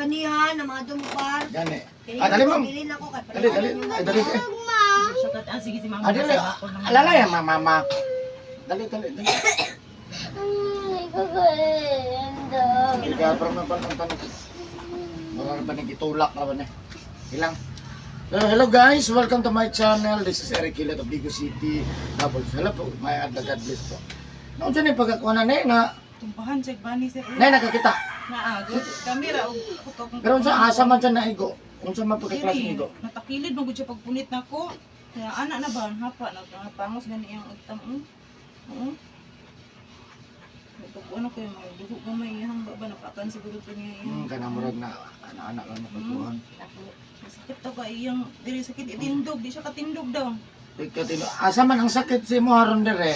Kanihan, ang mga dumupar. Gani. Kaya Ah, dali, ma'am. Bilin ako kay Dali, dali. Ay, dali. Eh. Siya ah, sige si mama. Ah, dali. Alalay, mama, mama. Dali, dali, dali. Ikaw, parang ang tanong. Wala na ba nagitulak na ba na? Ilang? So, hello guys, welcome to my channel. This is Eric Hilat of Bigo City. Double hello po. May adla God bless po. Noon dyan yung pagkakuha na na, Tumpahan check bani sir. na nakakita. Naagod. Kamera og putok. Pero unsa asa man dyan na igo? Unsa man pagka-klase Dili, igo? Natakilid man gud siya pagpunit nako. Kaya ana na ba hapa nagpangos gani iyang utang. Oo. Pag ano kayo mga dugo gamay iyang ba napakan siguro to niya iyang. Kana murag na anak-anak lang makakuha. Sakit to ka iyang diri sakit itindog di siya katindog daw. Ikatino, asa man ang sakit si mo haron dire?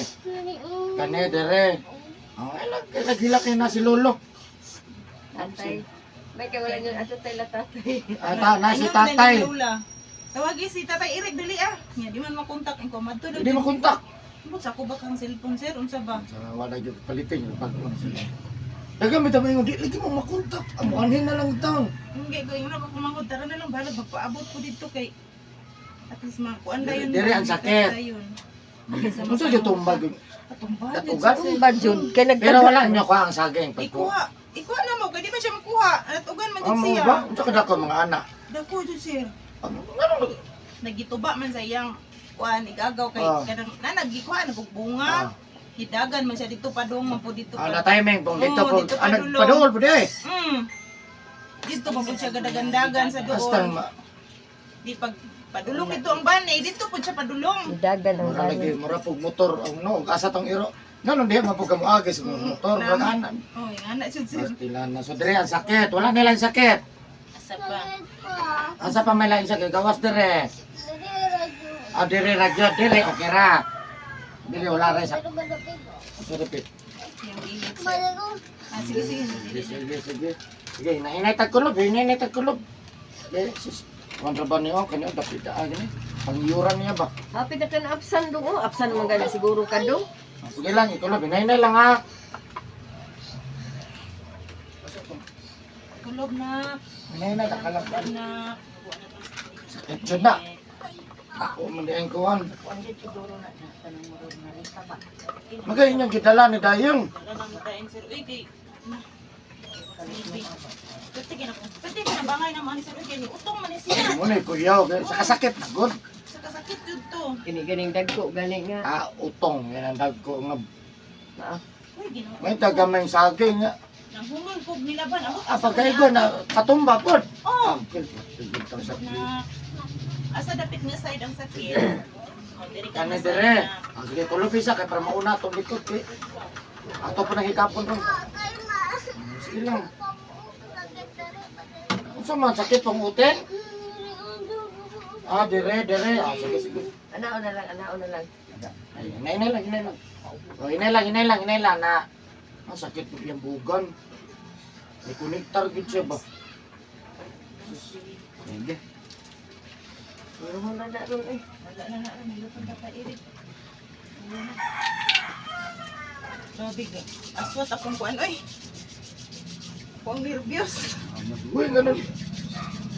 Kani dire. Oh, ay naghilak na si lolo. Tatay. May kawala yun. Ato tayo la tatay. Ata na si Ayun, tatay. dali, Lola. Tawagi si Tatay Eric dali ah. Nya di man makontak ang komadto daw. Hindi makontak. Ambot sa ako ba kang cellphone sir unsa ba? Sa wala gyud palitin yung pag sila. Daghang bitaw mo di lagi mo makontak. Amo anhin na lang taon. Hindi ko ingnon ako kumangod tara na lang balag magpaabot ko dito kay at least makuan dayon. Dire ang sakit. Dayon. Unsa gyud tumbag? Katumba. Katugan? Ba Jun? Kaya nagtaga. Pero wala nyo ko ang saging pagkuha. Ikuha. Ikuha na mo kay di man siya makuha. Natugan man jud Amo siya. ba? Unsa ka dako mga anak? Dako jud sir. Ano ngano? Nagituba man sa iyang kuan igagaw kay kanang na nagikuha nagug bunga. Hidagan man siya dito padung man po dito Ah, pa. na timing pong dito Oo, po. dito Ah, padulong. nagpadol po di. Dito pa po siya gadagandagan sa Basta doon. Di pag padulong ito ang banay, dito po siya padulong. Dagan ang mura lagi bani. mura pug motor ang no asa tong iro. Ngano diha man pug kamuagi sa mga motor, murag anan. Oh, yung anak siya sir. Pastila na. So dire ang sakit, wala nila ang sakit. Asa pa. Asa pa may lain sakit gawas dire. Ah, dire ra gyud, dire okay ra. Dire wala ra sakit. So repeat. Yung init sir. Ah, sige, sige. Sige, sige, sige. Sige, hinahinay tagkulob, hinahinay tagkulob. Sige, sus. Kontra ba niyo? Kanyo, dapit ah, gani. Pangyuran niya ba? Happy na ka na absan dong. Oh, absan man gani siguro ka dong. Ah, sige lang, ikulob, hinahinay lang ha. Kulob na. Hinahinay, takalag. Kulob na. Sakit jud na. Ako man di ang kuwan. Magay inyong gidala ni Dayong. Wala nang matayin sir. Uy, kay... Na. Sige. Pwede ka na. Pwede ka na bangay naman ni sir. Uy, kay utong man ni siya. Muna kuyaw, sa kasakit na gud. Sa kasakit jud to. Kini ganing dagko gani nga. Ah, utong yan ang dagko nga. Ah, Uy, ginoo. May tagamay saging nga. Nang humol kog nilaban. Ako. Ah, pagkaigo na katumba pod. Oh. Angkel, tugod sa Na. Asa dapit nga side ang sakit. Oh, diri ka Kani na side dire. na. Ah, sige, tulo pisa kay para mauna atong likod kay. Ato pa nahikapon ron. Sige lang. Unsa man sakit pang uten? Ah, dire, dire. Ah, sige, sige. Anao na lang, anao na lang. Ay, hinay na lang, hinay lang. Oh, hinay lang, hinay lang, hinay lang na. Ang sakit po yung bugan. May konektar gid siya ba? Sus. Sige. Wala na na ron eh. Wala na na, nilutong tatay Eric. Wala na. Grabe ka. Aswat akong kuan, oy. Ako ang nervyos. Uy, ganun.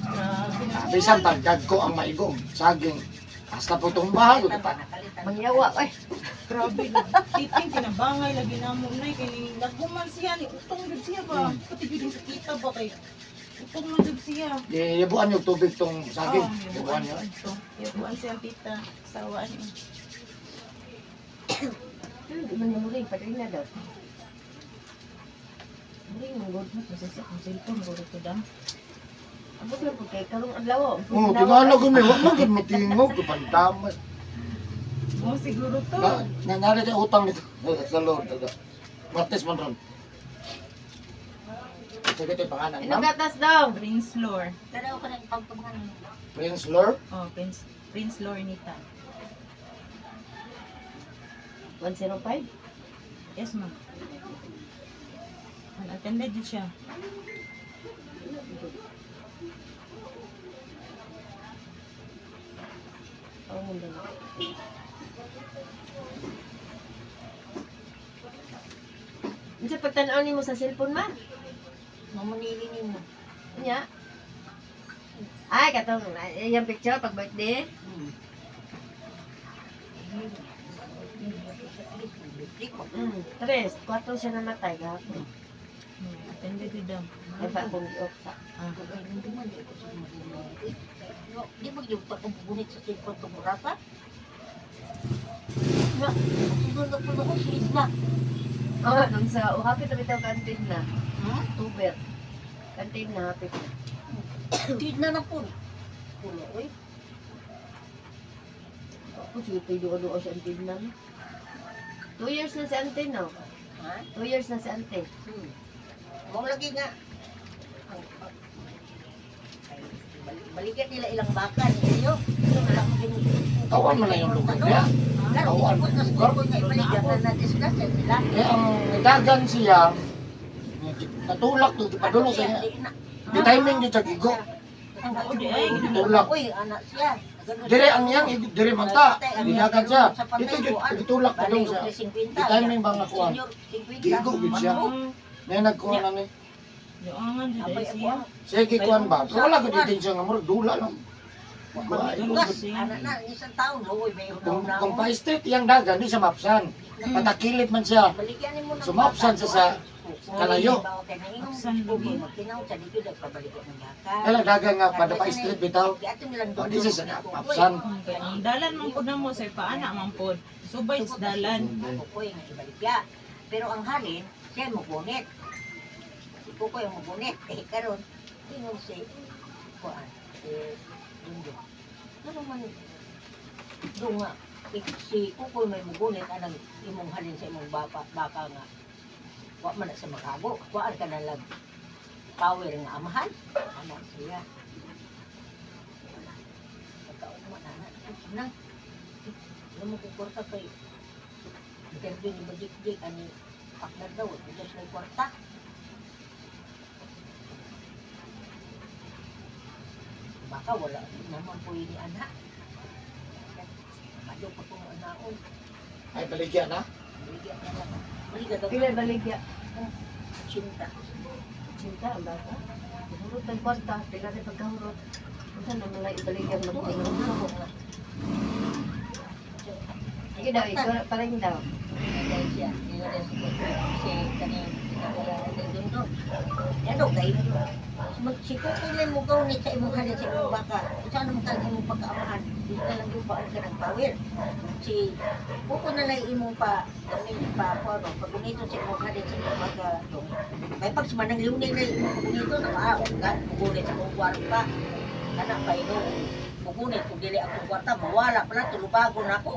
Grabe na. Bisan tagdag ko ang maigong saging. Hasta po tumba, gud pa. Mangyawa ay. Grabe. Titing kinabangay lagi na mo nay kay ning naghuman siya ni utong jud siya ba. Pati jud yung sakita ba kay utong man jud siya. Ibuan yung tubig tong saging. Oh, Ibuan yun. ito. Ibuan siya ang tita. Sawaan niya. Di man mo ring padali na daw. Muring man gud. Masasa akong cellphone gud to dam. Abot lang po kay karong adlaw. Oh, tingala ko may wag man gud motingog pandamas. Oh, siguro to. Na nangyari tayo utang dito sa Lord. Taga. Martes man ron. Sige tayo pangalan, Inog ma'am. gatas daw. Prince Lore. Prince Lord. Oh, Prince Prince Lornita. 105. Yes, ma'am. Unattended jud siya. Oh, mundo na. Unsa pagtan-aw nimo sa cellphone ma? Mamunili nimo. Nya. Ay, katong iyang picture pag birthday. Tres, kwatro siya namatay gahapon. Attended gyud daw. Ay pa akong giok sa. Ah. Di ba yung pagkugunit sa cellphone itong rasa? Na, sinunod po ako si Isna. Oh, nung sa oh, hapit na bitaw kantin na. Hmm? Tuber. Kantin na hapit na. Tignan na po. Pulo, oy. Ako sige tayo duwa sa antin na. 2 years na si ante, no? Ha? 2 years na si ante. Mong lagi nga. Ay, baligyan nila ilang baka niyo. Tawan mo na yung lugar niya. Tawan mo yung lugar. Ibaligyan na natin sila sa nila. Kaya ang dagan siya, natulak to, padulong sa niya. Di timing yun sa gigo. Ang di ay. Tulak. Uy, anak siya. Dire ang iyang, dire manta. Didagan siya. Dito yun, gitulak padulong siya. Di timing bang nakuha? Gigo yun siya. May nagkuha na ni. Duangan jud ay siya. Sige, kuhan ba? Pero wala ko di siya nga, murag dula lang. Gas, anak na, isang taon, uy, may Kung pa-street iyang dagan, di siya mapsan. Patakilit man siya. Baligyan mo ng Sumapsan siya sa kalayo. Apsan lagi. Magkinaw sa likod at pabaligyan ng baka. Kaya dagan nga, pada pa-street bitaw. O, di siya sa mapsan. Kay ang dalan man pud namo sa paana man pud. Subay sa dalan. Kukoy nga ibaligya. Pero ang halin, siya mugunit. Si Kukoy ang mugunit. Eh, karon, ingon si Kuan, si Dundo. Ano man, do nga, eh, si Kukoy may mugunit anang imong halin sa imong baka, baka nga. Wa man na sa makago. Kuan ka na lang power nga amahan. Anak siya. Pagkaugma na na. Nang, alam mo kung kwarta kay interview ni Bajik-Jik, ani partner daw, ito sila kwarta. Baka wala naman po yun ni anak. Mado pa kung anaon. Ay, baligyan na. Baligya na lang. Baligya daw. Pila baligya? Cinta. Cinta ang bata. Hurot ang kwarta, pila rin pagkahurot. Unsa na malay ibaligya Ito ay magtingog. nga. Sige daw, ikaw pa rin daw. Dahil siya, hindi na si si kaning dundo. Ano kay mag si Kuko may mugaw ni sa imong halin sa imong baka. Unsa naman kang imong pagkaamahan? Di na lang yung paan ka ng power. Si Kuko na lang imong pa gamit pa ko ano, pag gunito sa imong halin sa imong baka. Dong. May pag sumanang luni na imong pagunito na ah, ka mugunit sa akong kwarta. Kana pa ino. Mugunit kung dili akong kwarta mawala pala tulubago na ako.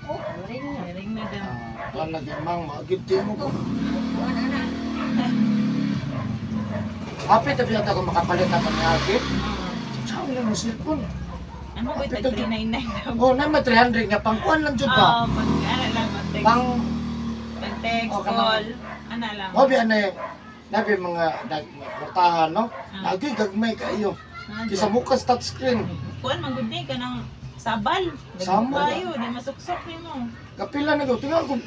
Ko. Ring na. Ring na daw. Ah, lagi mang, maagid mo ko. Kuan ana. Hapit na yata ako makapalit ako ni Hapit. Ah. Saan lang ang cellphone? Ano ba tag 399 daw? Oh, na may 300 nga pangkuan lang jud ba? Ah, pag ana lang pag text, Pang pag text Oh, kanang- call, ana lang. mo bi ano nabi mga dag kwartahan no. Lagi gagmay kaayo. Ah, Kisa mukas touchscreen. Kuan man gud ni kanang sabal. Sabal. Kayo, di masuksok nimo. Kapila na ko tingnan ko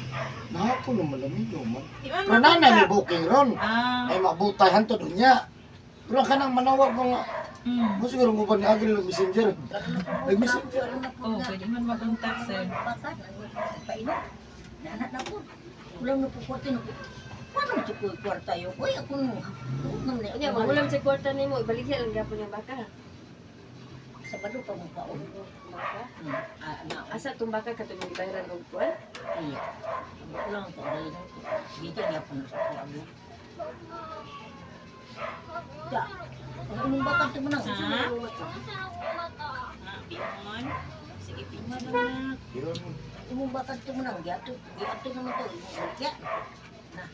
nahapon na malamig man. Di man Pero nanay may mapunta. booking ron. Ah, Ay mabutay hantod unya. Pero kanang manawag ko nga mo siguro mo ba ni agil ng messenger. Nag-messenger. Oh, pwede man makontak sir. Baka painom. Nana na po. Kulang na po kwarta na po. Paano mo ko kwarta yun? Uy, ako nung. Nung na Unya, magulam sa kwarta nimo, ibaligya lang gyapon yung baka. Sabado pa mo kaon. Baka. Ah, na. Asa tong baka katong gibayaran og kuan? Iya. Kulang ko dahil dito niya po sa kuwan. Ya. Ang imong baka ito mo nang. Ha? Ah, pingon. Sige, pingon na. Yun. Imong baka ito mo nang. Giato, giato naman to. Imong baligya. Na.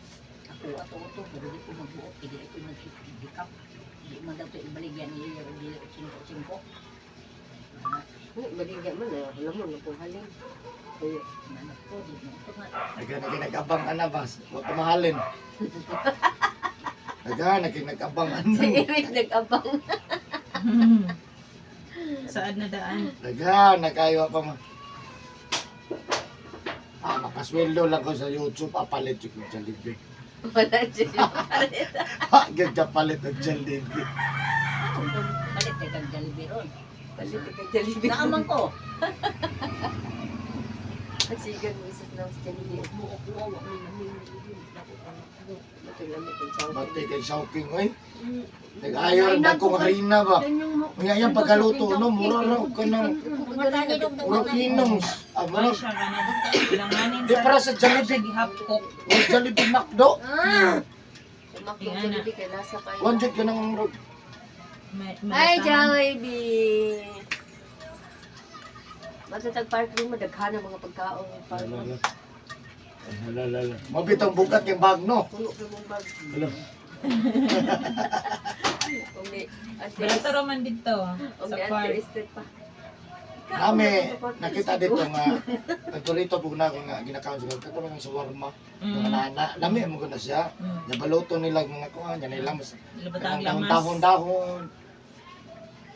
Ako ato ato pero di ko magbuot. Hindi ito nagsikap. Di man daw ito ibaligyan niya. Dili singko singko. Uy, baligya man na, alam mo na kung halin. Uy, Nanak ko, di mo ito nga. Naga nagabang ana bas. Wa pamahalin. Naga nagabang si ana. Eric nag-abang. Saad na daan. Naga nagayo pa ma. Ah, makasweldo lang ko sa YouTube, apalit jud ko Jollibee. Wala siya palit. Ha, gyud ka palit og Jollibee. Palit kay kag Jollibee ron. Palit ka Jollibee. Naaman ko. Ang sigan mo isa na sa Jollibee. Buok ko wa mi nami. Matulamit ang chow. Bati kay Shouking oy. Nag-ayo ra dagkong harina ba. Unya yang pagkaluto no, mura ra og kanang mura pinongs. Ah, mura. Siya ka na langanin Di para sa Jollibee, gihapkok. mura Jollibee McDo. Sumakto Jollibee kay lasa kayo. One jud kanang murag Ay, Jollibee! Matatag park room, madaghan ang mga pagkaon. Park room. Hala, hala, hala. Mabitang bugat yung bag, no? Puno ka mong bag. Hala. Umi, ante, Barato ra man dito umi, sa ante, park. este pa. Nami, nakita dito nga, nagturito po na ako nga, ginakaon sa kato lang sa warma, mga nana, lami mo ko na siya. Nabaluto nila ang mga kuha, yan nila mas, Labatang kanang lamas. dahon-dahon.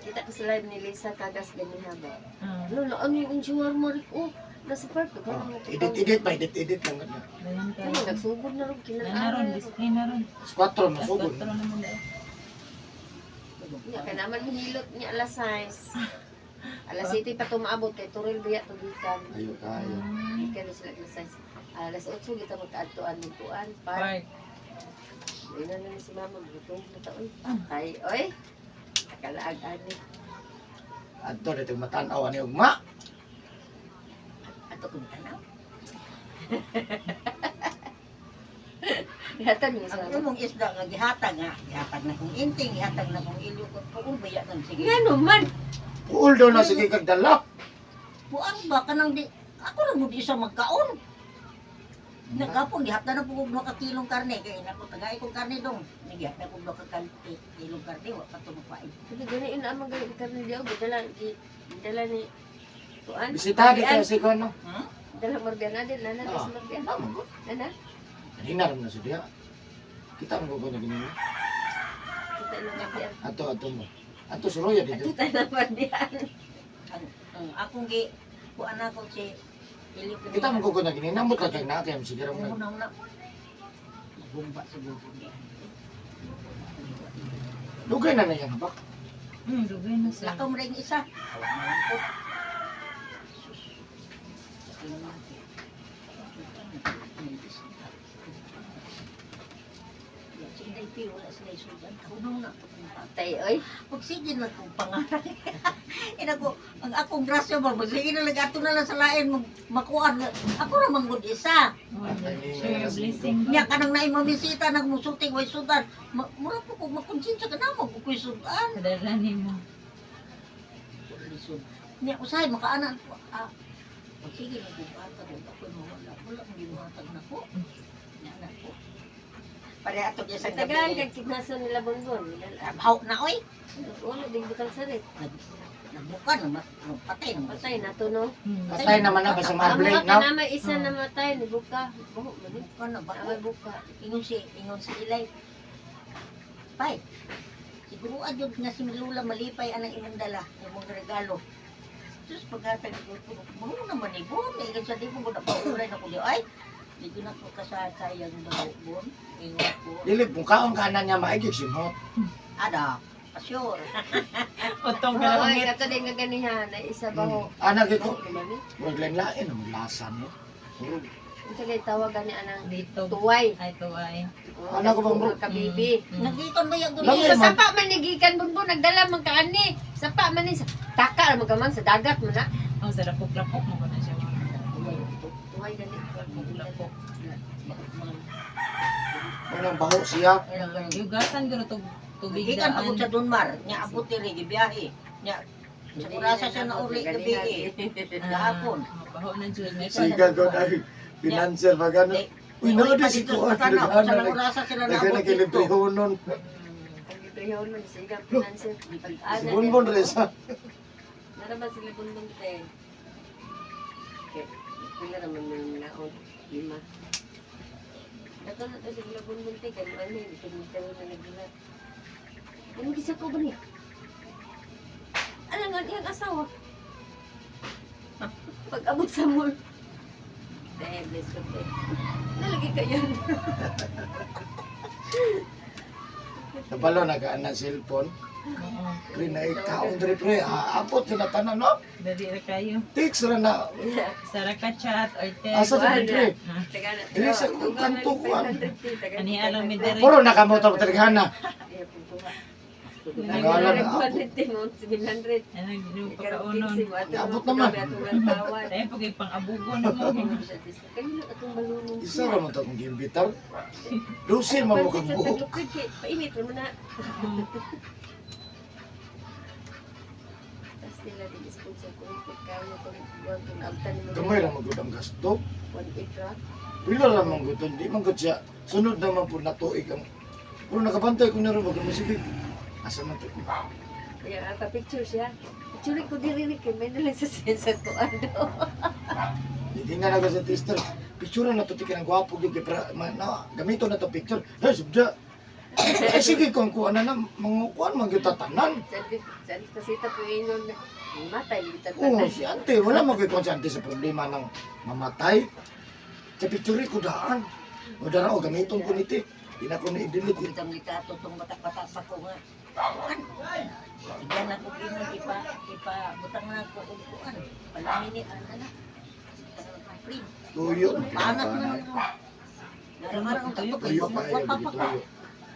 Kita ko sa live ni Lisa Kagas ganiha ba? Ah, Ano, ano yung shawarma rin? Oh, nasa park. Daghan ang mga pagkaon. Edit-edit pa, edit-edit lang. Ganyan. Dayon kayo. Ano, nagsugod na rin. Na Kinaan ron, display na ron. Squatron, Alas masugod. 4 naman daw. Nya, kaya naman hilot niya alas 6. Alas 7 pa tumaabot kay Turil biya to gikan. Ayo kayo. Gikan na sila alas 6. Alas 8 kita magkaadtuan nagtuan park. Park. Ina na ni si mama gutom na taon. Ay, oy. Nakalaag ani. Adto dito matanaw ani ugma. Ato kong tanaw. Yata niya sa Ang imong isda nga gihatag nga, gihatag na kong inting, gihatag na kong ilyo ko. Puon ba yan ang sige. Ngano man? Puol daw na sige kag dala. Puan ba kanang di ako ra gud isa magkaon. Nagapon gihapta na pugog 2 ka kilong karne kay nako tagay kong karne dong. Nagihapta kog 2 ka kilong karne wa pa to magpaid. Sabi gani ina amang gani karne diyo dala dala ni tuan. Bisita dito si kono. Hmm? Dala morbian na din nana Ah. sa morbian. Tama ko. Nana Kanina ram na sa diha. Kita mo ko na ganina. kita na morbian. Ato ato mo. Ato suroya dito. Kita na morbian. Ang akong gi kuan ako si ilyo ko. Kita mo ko na ganina mo kag na kay sige ra mo. Una una. Bumba sa bubong. Dugay na na yan ba? Dugay na siya. Lakaw mo rin isa. Awa na lang po. Sus. Tingnan natin. Si Inday P, wala sila isudan. Kahunaw na. Tay oy. Magsige na kong pangalan. Ina ko, ang akong grasya ba, magsige na lang, ato na lang sa lain, makuan. Ako ra man gud isa. Oh, share your blessing. Nya kanang naay mamisita nagmusulting way sudan. Mura po kog makonsensya ka na mo ko'y sudan. Kadala nimo. Lisod. Nya usahay makaana po. Ah, sige na kung hatag ug ako'y mawala. Wala akong gimuhatag nako. Nya na ko. Pare ato gyud sa Tagal gabi. kag kignaso nila bonbon. Haw na oy. Wala ding butang sarit. Nagbuka na mas patay na. Patay na to no. Patay naman na basta Amo mablade ka na. na may isa na matay ni buka. Buho man ni. Nagbuka na ba? Amay buka. Ingon si Ilay. Pay. Siguro adyo nga si Lula malipay anang imong dala, imong regalo. Sus paghatag ko, mo naman ni bon, ingon sa di mo gud paulay na ko di ay. Di ko na ko kasakayang bago bon. Ingon ko. Dili kung kaon ka na niya maigig simot. Ada, sure. Utong ka lang. Oy, kato din nga ganihan ay isa baho. Ana gyud ko. Baho naman ni. Murag lain-lain ang lasa niya. Murag Unsa kay tawag gani anang Dito. tuway. Ay, tuway. Ano ko bang bro? Kabibi. Nagiton ba yung Lami Sa man. sapa man ni gikan bunbun nagdala man kaani. Sapa man ni sa taka ra man ka man sa dagat man na. Oh, sa lapok-lapok mo na siya. Tuway gani. Lapok-lapok. Walang baho siya. Yugasan guro tug tubig Gikan pa daan. ko sa Dunmar, nya abot diri gibiyahe. Nya sa orasa siya na uli gabi eh. Gahapon. Ah, baho na jud. May Siga ko na financial pa gano. Uy, Uli naa pa di si dito kuan sa Tanaw, sa nang orasa sila Nagana naabot kay dito. librihonon. Ang librehon man siga financier. Si Bonbon Reza. Nara ba sila bunbon te? Okay. Pila ra man may naon? Lima. Dato na to sila bunbon te kay ano ni tumutaw na nagdala. Ano gisa ko ba niya? Alangan iyang asawa. Pag abot sa mall. Te, Niya bless ko te. Nalagi kayo. Nabalo nagaan na cellphone. Oo. Pre na ikaon diri pre. Ah, abot na tanan no. Dali ra kayo. Text ra na. Sara ka chat or text. Asa sa pre? Taga na. Dili sa kung kanto ko, ah. Ani alam mi diri. Puro nakamotor taghana. Nagala na ako. 900. Ano ginu pagkaunon. Abot naman. Tayo pag ipang-abugo na mo. Kayo lang atong balunong. Isa ra man to akong giimbitar. Dusin man mo kang buhok. Painit mo na. Mm. Tapos nila din sponsor ko ito kayo kung buwan kung abtan mo. Gamay ra man gud ang gasto. 1.8 ra. Pila ra man gud di man gud siya. Sunod naman po na tuig ang. Pero nakabantay ko na rin, wag mo sige. Asa man to? Kaya ang pa-picture siya. Picture ko diri rin kay may nalang sa sensa ko ano. Hindi nga naga sa tester. Picture na to tikin ang gwapo gyud kay para na gamito na to picture. Hey, subja. Eh sige kung kuha na na mangukuan man gyud tatanan. Saan kasi tapo ingon na matay bitag Oo, si ante wala man gyud si ante sa problema ng mamatay. Sa picture ko daan. O dara o gamiton ko niti. Di na ko ni i-delete. Kitang litato tong batak-batak pa ko nga. Kuan. Igyan na ko ingon ipa ipa butang na ko og kuan. Palamini ang ana. Free. Tuyo. Paangat na lang ko. Naramara ang tato kay Tuyo pa wa pa pa ko. tuyo.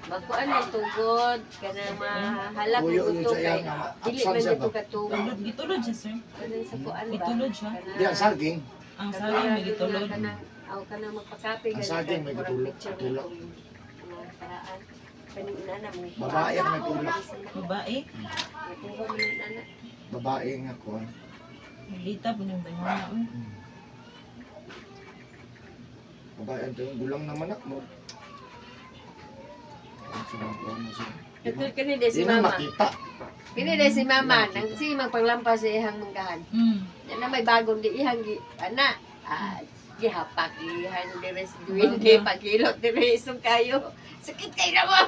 Magkuan ang tugod kanang mahalak Tuyo ko yun to sa kay iyang nga dili absan man siya dito ba? katulog. Tulod, gitulod siya sir. Kanang sa kuan ba? Gitulod siya. Di ang saging. Ang saging may gitulod. Kanang aw kanang magpakape Ang saging may gitulog, tulak. Paraan. Kaning inana mo. Babae ang may tulak. Babae. Natuwa mo yung inana. Babae nga kuan. Lita po niyang bayhana. Oy. Babae ang tuyo. Gulang naman ako. Ang sumagawa mo siya. Katul kani de Di si na mama. makita. Kini de si mama nang si magpanglampas sa ihang manggahan. Yan na may bagong di ihang gi ana. Ah, gihapak ihang dire si duwende pagilot dire isong kayo. Sakit kay na mo.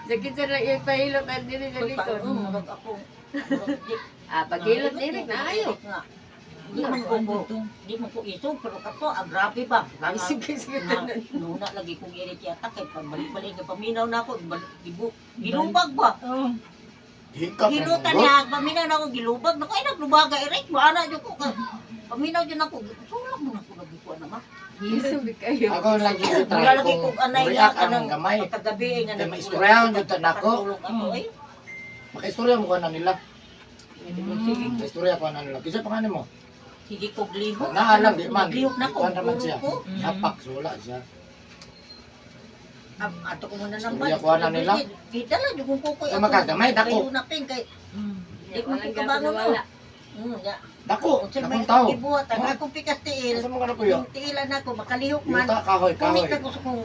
Sakit sa lang ipahilot ang dire sa Uy, likod. paano, murag ako. Murag di- Ah, pagilot dire na ayo. Nga. Di man ko Kuan ko, dito. di man ko isog pero kato ang grabe ba. Nga- Isog isog na nuna lagi kong irit yata kay pabalik-balik kay paminaw na ako gilubag ba. Oh. Hikap na Gilutan mong niya paminaw na ako gilubag nako ay naglubaga irit mo ana jud ko ka paminaw jud ako sulak mo na ko lagi ko ana ma. Isog kayo. Ako lagi ko try Wala lagi kung kong anay nga react ang kanang gamay. pagkagabi ay nga Kay maistoryahan jud ta nako. Patulog ako ay. Makaistorya mo ko na nila. Sige Makaistorya ko na nila. Kisa pa mo. sige kog lihok. Naalang di man. Lihok na ko. Ikuan naman siya. Ko. Hapak so wala siya. Ato ko muna nang Istorya ko na nila. Gidala jud kong kukoy. Sa makagamay, dako. Kayo na pin kay di man ko Walang kabangon gapon no. wala. Ya. Dako, Unsa may dakong tao. gibuhat ang akong pikas tiil. Asa mo ka na kuya? Yung tiilan ako makalihok man. Yuta kahoy kahoy. Kumita ko sa kong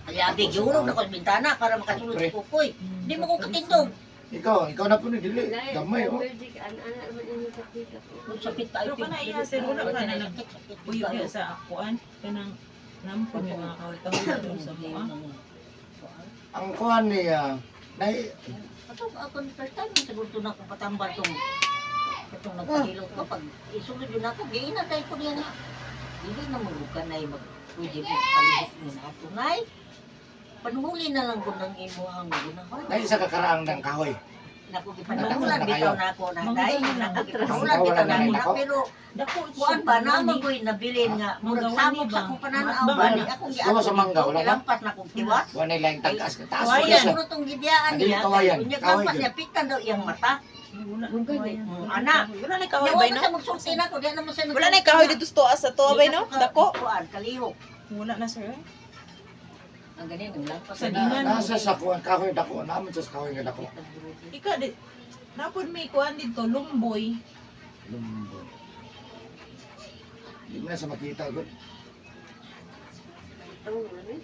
Yabi, giulog na ko sa bintana para makasulod sa kukoy. Di mo ko katindog. Ikaw, ikaw na po ni dili. Gamay oh. Allergic an ana man inyo sakit ako. Kung sakit tayo. Pero kana iya, sir, wala ka na nag- Sakit, sakit Puyo kayo. niya sa kuan kanang nampon may mga kahoy-kahoy doon sa mua. Ang kuan niya nay Ato ako ni first time siguro to na akong patambal tong itong nagpahilot ko pag isulod yun ako giina tayo ko niya nga dili na mo ka nay mag pwede mo palihok mo na ato nay panuhuli na lang ko ng imuhang gunahon nay isa ka karaang ng kahoy. Naku, gipanuhulan Natapos na bitaw kayo. na ako na day. Naku, gipanuhulan Wala bitaw na na ako rin na ako. pero Dako kuan ba naman ko'y nabilin nga murag Manggawan samok ni sa ba? akong pananaw Ba- ba ni akong Gawa sa giato mangga, dito, wala na? gilampas na akong tiwas. Wala na lang tagas. Taas mo Kawayan. siya. Siguro tong gidiyaan Hindi niya, kawayan. unya Kahoy lampas yun. niya pitan daw iyang mata. Wala Mangga ni. Ana. Wala na kahoy Yawa bay na no? siya magsulti na ako, di naman siya Wala na kahoy dito sa tuwa sa tuwa bay no? Dako. Kuan, kalihok. Wala na sir. Ang ganin, ang lampas. Sa Na, Gingan. nasa sa kuan kahoy dako naman siya sa kahoy nga dako. Ika di napod may kuan dito lumboy. Lumbo. Di mo na sa makita gud. Tawag mo ni.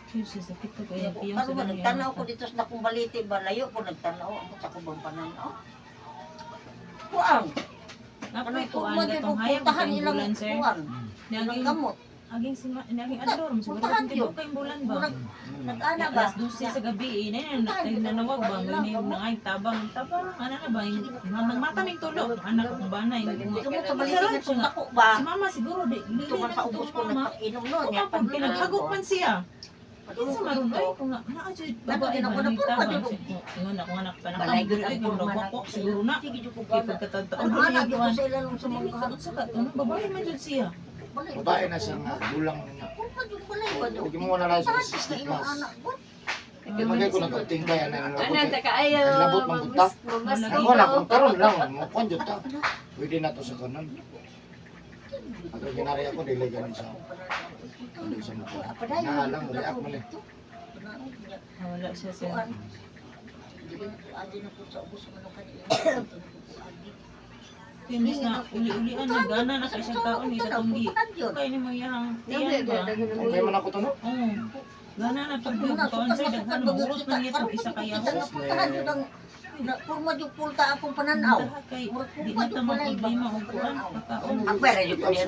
Yun siya sakit to kaya piyong Karon ba nagtanaw ko dito sa nakong baliti ba layo ko nagtanaw ang sa ko bang pananaw. Kuan, Napoy anong kuan kuan gatong hayag puntahan kay ilang bulan sir. kuan, ilang Naging gamot. Aging sima, aging ador, siguro Puntahan kung yun. kay bulan ba. Murag nag-ana ba? Alas 12 sa gabi eh, na nanawag ba, may ay tabang, tabang, ana na ba, nagmata ming tulo, anak kong banay. Tungod sa Masaran baliti siya kung nga. dako ba? Si mama siguro, di, dili Tungod na sa to ubos ko mama. nagpainom no Kung niya. pag pinaghagok man siya. Kinsa maron ay kung nga naa jud Nato babae din ba ako na nang puro pa tabang jud. siya. Ingon ako anak pa Balay gud ang ang purma na. ko siguro na. Sige jud ko Kay gana. pagkatagtaon Ano na ana jud ko kuan. sa ilalong sa Dili mga ka unsa ka ano babae man jud siya. Balay. Babae na siya nga, gulang na. Purma jud balay ba do? Lagi mo na lang sa Tahan 60 sa imong plus. anak ko. Kaya magay ko nagkatingkay, ano na Ana ta kaayo. Ang labot man punta. Mamas Ako na, kung karon lang, mo jud ta. Pwede na to sa kanan. Ako ginari ako, dili ganin sa dili sa mukha. Na lang, react man eh. Ah, wala siya sir. Kuan. Dili na ko agi na ko sa ubos man kanila. Kinis na uli-ulian nagana na kay siyang kaon ni katong gi. Kay ni mo iyang tiyan ba. Okay man ako to no? Oo. Gana na pag kaon sir daghan mo urot man niya tong isa kaya ho. Puntahan jud ang purma jud pulta akong pananaw. Kay di na ta mo problema og kuan pagkaon. Ang pera jud ko niya.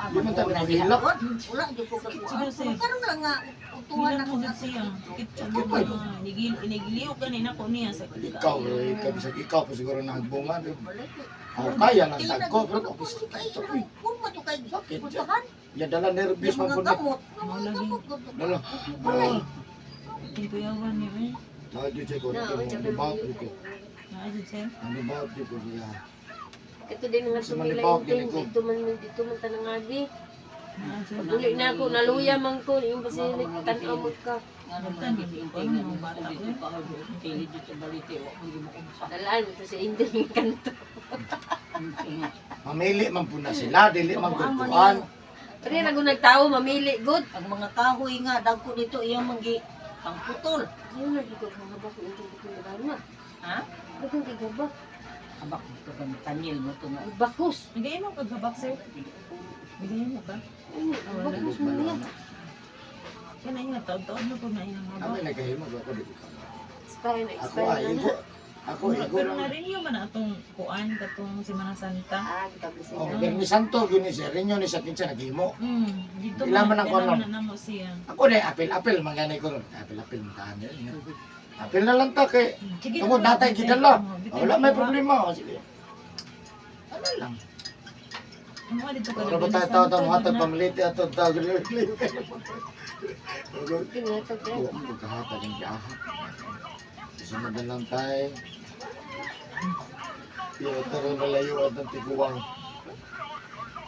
Di man tayo maghilak. Wala jud ko kakuan. Sige, sir. Karon lang nga utuhan Wala ako mo na jud siya. Sakit siya mga nigiliw ka ni nako niya sa Ikaw, eh, ikaw, bisag ikaw pa siguro nagbunga. di ba? Ako kaya lang tagko, pero ako sakit. Uy, Purma jud kay Sakit. puntahan. Ya dala nervous Yung man mga po ni. gamot. Mo Mga lagi. gamot. Dala. Balay. Tintuyawan niya eh. Dahil dyan siya ko, nibawt ko. Naa jud sir. Nibawt ko siya. Ito din nga Sa sumila Malibawg, yung yan ko. dito man tanangagi. Naa jud. Uli na ako, naluya man ko. Yung basta nagtanaw mo ka. Daghan mga bata ko. Dalaan mo to sa Indian yung kanto. Mamili man po na sila, dili man kuan. Pero yung ako nagtao, mamili, good. Ang mga kahoy nga dagko dito iyang manggi pangputol. Ayun na, dito ang habak ko ito dito na gana. Ha? Bakit kay gabak? Abak dito kan kanyil mo to nga. Bakos. Bigay mo pagbabak sir. Bigay mo ka. Ano, bakos mo niya. Kaya na ingat taod-taod na po na iyang Kami habak. nagahimo ako di ko. Expire na, Ako expire ay na. igo. Ako igo Pero lang. na-renew man na atong kuan katong Semana Santa. Ah, kita Oh, Berni Santo gyud ni siya, rinyo ni sa kinsa naghimo. Dito Ila man ang kuan, na namo siya. Ako na apel-apel manganay ko ron. Apel-apel man Apel na lang ta kay Sige, tungod na, natay bitay. gidala. Oo, bitay Wala may makuha. problema. O, sige. Ano lang. Ang mga dito ka Ora ba tayo tao tao hatag pamiliti ato tao Tingatag ka. Kahatag ang gaha. Susunod na lang tayo. Iyo tara malayo at ang tiguang.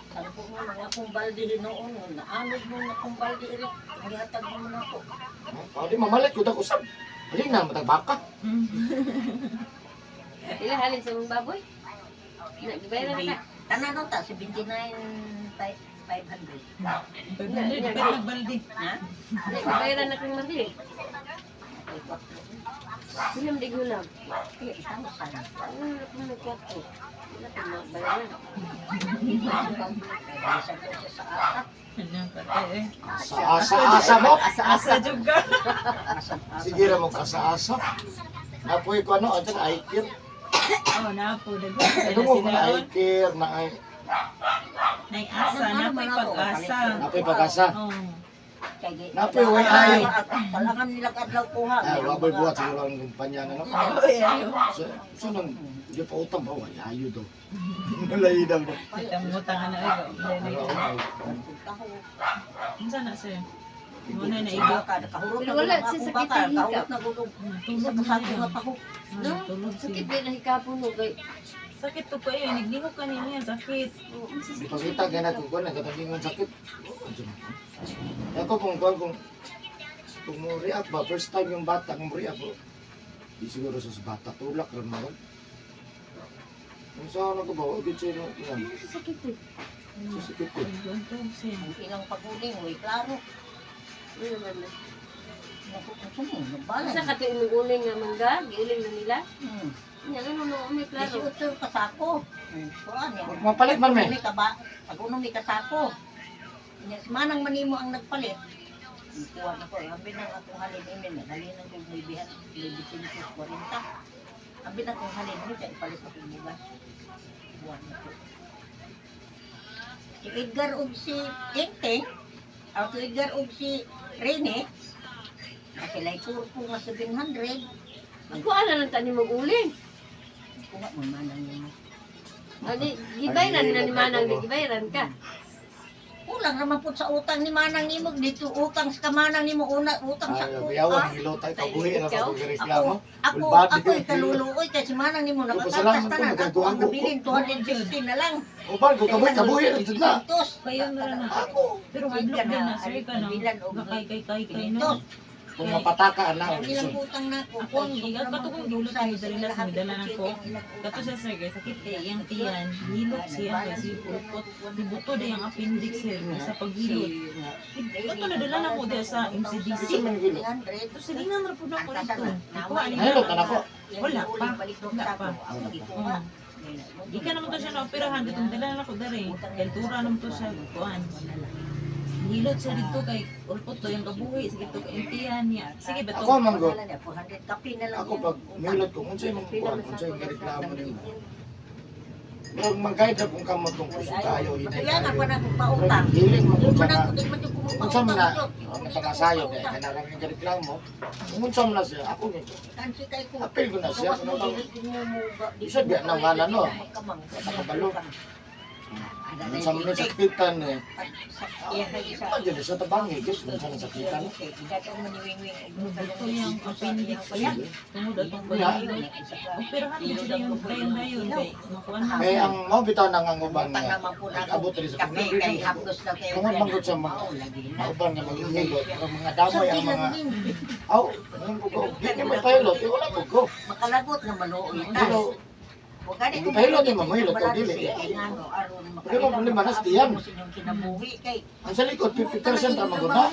Sabi ko nga mga akong balde noon, naanod mo na akong balde iri. Gihatag mo na ako. O di mamalit ko dako sab. Halin na matag baka. Ila halin sa mong baboy? Na, gibayaran na ka. Tanan nun ta 79,500. 500 pero nagbalde. Ha? Na, gibayaran na kang Marlin. Ay, kwatro. Sila mo gulam. Ay, isang san. Ano na kung nagkwatro? Wala kang mabayaran. Bilisan ko siya sa asa. Ano ka eh. Sa asa asa mo. Asa jud ka. Asa, asa. Sige ra mo asa asa. Napoy ko ano ato aikir. Oh, na po daghan Ano sila mo ko sila na ron. aikir na ay Nay asa, na po'y pag-asa. napoy pag-asa. Oh. Kay Napoy way ay. Kalangan nila kadlaw kuha. Ah, waboy buhat siguro ang kumpanya na no. Oy, ayo. So, so nang di pa utang ba way ayo daw. Malay daw. Kita mo tanga na ay. Ano, ay, Unsa na sir? Mo na na igo. Baka nakahurot Pero na wala, gulong siya akong sakit baka, ang hika. kahurot na gulong. Isa Tulog ka na sako siya. nga taho. No? Tulog siya. Sakit din na hikapon mo kay. Sakit to kayo, naglihok ka niya, sakit. Di pakita kay na kung kuan nagkatagingon sakit. Ako kung kuan kung mo react ba first time yung bata kung react bro. Di siguro sa bata tulak ron mo. Kung saan ako ba, o siya no, yan. Ano sa sakit eh? Sa sakit eh. Tulog siya. Ang ilang paguling, way klaro. Ano naman na? Naku, kung sino, nagbalay. Sa kato imong uling nga mangga, giuling na nila. Nya ano no, may klaro. 18 kasako. Kuan yan. Mapalit man me. May kaba, pag unong may kasako. Nya, si Manang manimo ang nagpalit. Kuha na ko, abi nang akong halin imin, halin ang kong bibihan, 940. Abi na akong halin, mi kay ipalit akong bugas. Kuha na ko. Si Edgar ug si Enteng, aw si Edgar ug si Rene, na sila'y kurpo nga 700. Kuha na lang tani mong uling. Kuha mo manang nimo. Ani gibayran na ni Manang, di gibayran ka. Kulang naman po sa utang ni Manang nimo dito, utang sa kamanang nimo una, utang sa Ay, kuha. biyawan hilot ay kabuhi na Ikaw? sa reklamo. Ako, Ulbadi. ako'y kaluluoy kay si Manang nimo Ako, nakatatas pasalamat ko, tanan. Ako ang nagagawa ko. nabilin 250 na lang. Uban ko kabuhi kabuhi na jud na. Tos. Kayo na na. Ako Pero hadlok din na sir ka na. Kay kay kay kay no. Tos. kung mapataka na Ang ilang utang na ko. Ako ang gigat kato kong gihulot ang dala sa midala nako. Kato siya sir kay sakit kay iyang tiyan, hilot siya kay si ulpot, nibuto day ang appendix sir sa paghilot. Kato nadala na ko diya sa MCDC. Isa man gilo. Ito silingan ra pud nako dito. Ikuha ni Nahilot na nako. Wala pa. Wala pa. Oh. Di ka naman to siya naoperahan ditong dala na ko dere. Kay tura naman to siya kuan. Hilot siya dito kay ulpot to yung kabuhi sakit to kay tiyan niya. Sige ba to? Ako man go. Kape na lang. Ako pag nahilot ko unsay mong kuan, unsay nga reklamo nimo. Murag mag-guide ra kung kamo tong kusog kayo hinay Kaya nga pa kayo. na kong pautang. Hiling mo Di kung mo na na ko, di man yung unsa man na kumupautang. nakasayo kay kanang nga reklamo. Kung unsa man na siya ako ni Kansi kay ko. Apil ko na siya, Gawas mo, ano ba? dili mo mo ba- di Isa mo biya na nga na, no? magkamang. Nakabalo. Ada na Unsa man yung na sakitan eh. Iya, isa. Pa jud sa tabangi gyud unsa na sakitan. Buto yung appendix siya. Tungod atong paghilot. Operahan gid siya yung dayon dayon kay makuan na. Kay ang mao bitaw nang ang uban Utang nga naman po na ako. abot diri sa Kape kay hapdos na kayo. Tungod man gud sa mga Oo, lagi na. mauban nga maghihilot pero mga damay ang mga Sa aw ano ko ko di ni may pilot eh, wala ko ko Makalagot na maluoy ta. pero Huwag gani Kung pahilot ni mamuhilot ko, dili. Pero mo problema na tiyan. Kinabuhi kay ang sa likod 50% ra magud na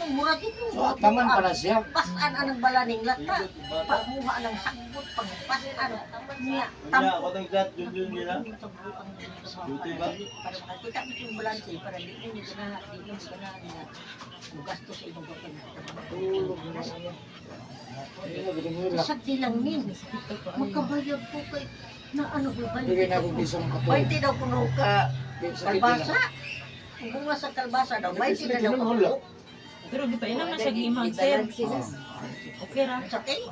so ataman pa na siya. Pasan anang balaning lata. Pamuha ng sakbot pangpasan niya. Tampo. Para makakita mo yung balanse para di mo ganahan, di mo ganahan nga mugasto sa imong kapag. Tulog na ano. Ay, na gud mo Sa lang nin. Magkabayad ko kay na ano ba Bigay na akong bisang katulog. 20 daw kuno ka Sakit kalbasa. Ang bunga sa kalbasa daw, 20 na daw kuno. Pero gipainom na siya gihimag sir. Okay ra. Sa kay.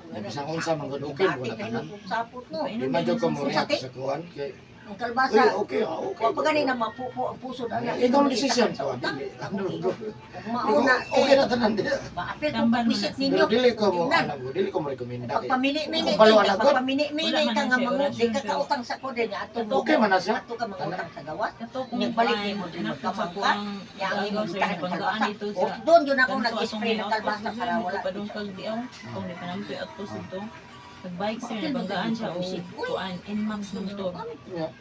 Na bisang unsa man gud okay wala tanan. Sapot no. Di man jud ko mo react sa kuan kay Ang Uy, kalbasa. okay ah, okay. Wa pa gani na mapupo ang puso na. Ikaw ang decision ko. Dili. Ano ko. Mauna Okay na tanan di. Maapil ko Tamban mo na pisit siya. ninyo. Pero dili ko mo Tingnan. ano, dili ko mo rekomenda kay. Pagpamili-mili Kung balo ka, na gud. pagpamili-mili Wala man ka na nga siya mangu, di orasyon, ka pero- kautang sa ko din ato. Okay man na siya. Ato ka mangutang sa gawas. Kato kung Nang balik nimo diri nako sa magkamang ka. kuang Yang imo agaw sir bitahan ng nabanggaan kalbasa. dito O, sa doon yun ako Kanto atong nag-spray may ng outpost kalbasa sir, para wala. Padung kag diaw kung di panamtoy outpost dito. Nagbike sir nabanggaan siya o kuan Nmax na motor. Yeah.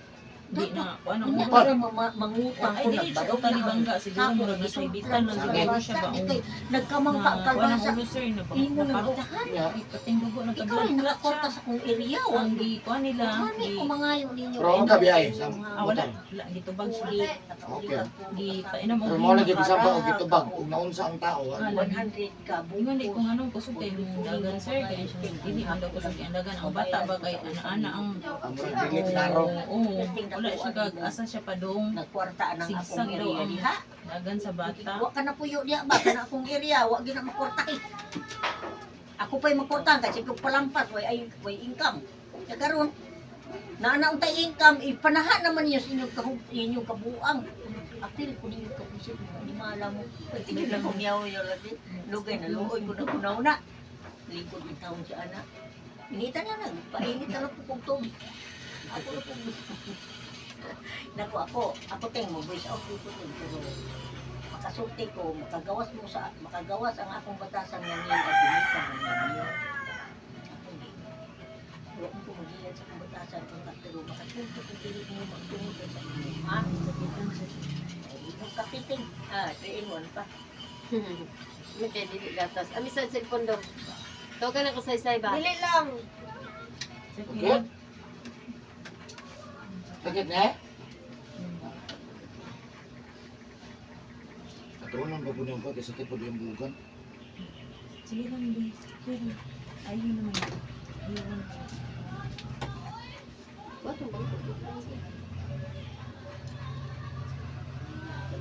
Di na kuan ang Unya motor. para mangutang Ay ko dili siya nagbarog tani na ang bangga siguro sako, murag nasa ibitan lang siguro siya ba Di o kay nagkamang pa ang na kuan ang kalbasa. ulo sir na Imo nang naparok. utahan. Yeah. Pating dugo Ikaw nagka-blood rin clot nakakorta siya. sa kong area. Wa Ang gi kuan nila Mani gi ko mangayo ninyo. Pero ang kabiyahe sa ah, wala motor. wala gitubag siya. Okay. Gi painom og Pero mo lagi bisan pa og gitubag ug naunsa ang tao. Ah, 100 ka Ingon di kung anong kusog kay mong dagan sir kay siya dili man daw kusog ang dagan ang bata ba kay ana-ana ang Ang murag dili klaro. Oo, wala siya kag asa siya padung Nagkwarta ang akong Sigsag daw area ang diha. dagan sa bata. Wa ka na puyo diha ba kana akong area wa gyud na makwarta eh. Ako pa'y makwarta kasi kung palampas way ay way income. Ya karon naa na untay income ipanaha naman niyo sa inyong kahub inyong kabuang. Apil ko ninyo kapusit mo ni mala mo. Tingin lang kong yaw yaw lagi. Lugay na luoy ko na kunaw na. Lingkod ng taon si ana. Initan na lang, painit na lang po kong tubig. Ako na po. Naku, ako, ako ting mo voice out ko ting pero makasulti ko, makagawas mo sa makagawas ang akong batasan nga niya at binita mo niya. Ako di. Wala ko magilan sa akong batasan kung pero makasulti ko dili mo magtungod sa inyo. Ha? Ay, kapiting. Ah, 3 in 1 pa. Ano kay dili gatas. Ami sa cellphone daw. Tawagan ako sa isay ba? Dili lang. Okay? Sakit na? Katunan ba po niyo ko kay sakit po yung bugan. Sige lang di. Sige. Ayun naman. Ayun. What ang bangko?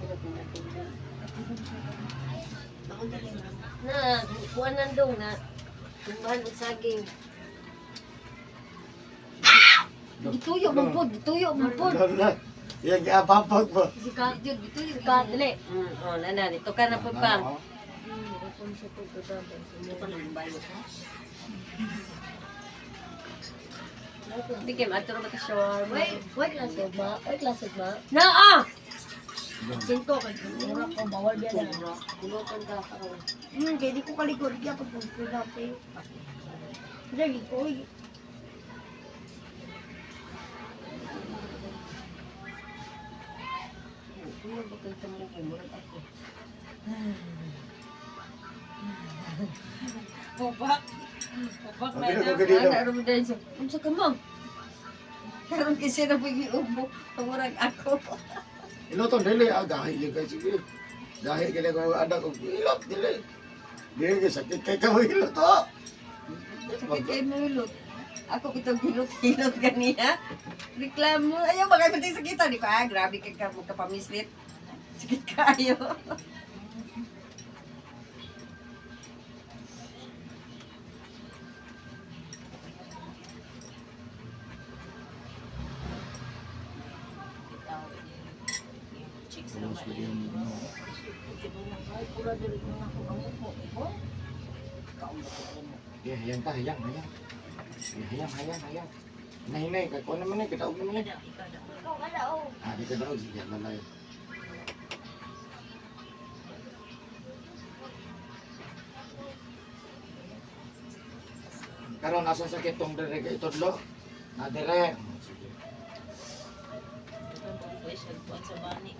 Kung natulog. Na, kuan nandong na. Tumbahan og saging. Gituyo man pod, gituyo man pod. Wala. Yan giababag ba? Sikat jud, gituyo ka dali. Oh, nana, dito ka na po pam. Ano, Ito pa nang bayot ha. Bigay, ato ra ba ta shawarma? Wait, wait klase ba? Wait klase ba? Na ah! Sinto kay mura ko bawal biya na. Pulutan ka ka. Kay di ko kalikod gyapon kung dati. Dali ko. Kuya ba kay tamo kay murag ako. Bubak. Bubak na Okay, na. okay, dito. Ana ra dahil sa unsa ka ma'am? Karon kasi na pag ubo, murag ako. Iloton dili ah gahi gyud kay sige. Gahi kay ko anak ko ilot dili. Dili kay sakit kay ka ilot oh. Sakit kay mulot. Ako kitong hilot-hilot ganiya. Reklamo. Ayaw ba kayo pati sakita? Di ko, ah, grabe ka ka magkapamislit. Sakit kayo. Chicks na ba? Ay, pura dili ko na ang upo ko. Yeah, hayang ta, hayang, hayang. Yeah, hayang, hayang, hayang. Nahinay kay kuan naman ni kadaog naman ni. Ikaw na. Ikaw ka oh. Ah, di kadaog sige lalay. Karon asa sakit tong dire kay itudlo? Na dire. Oh, sige. Ito ang siya kuan sa bani.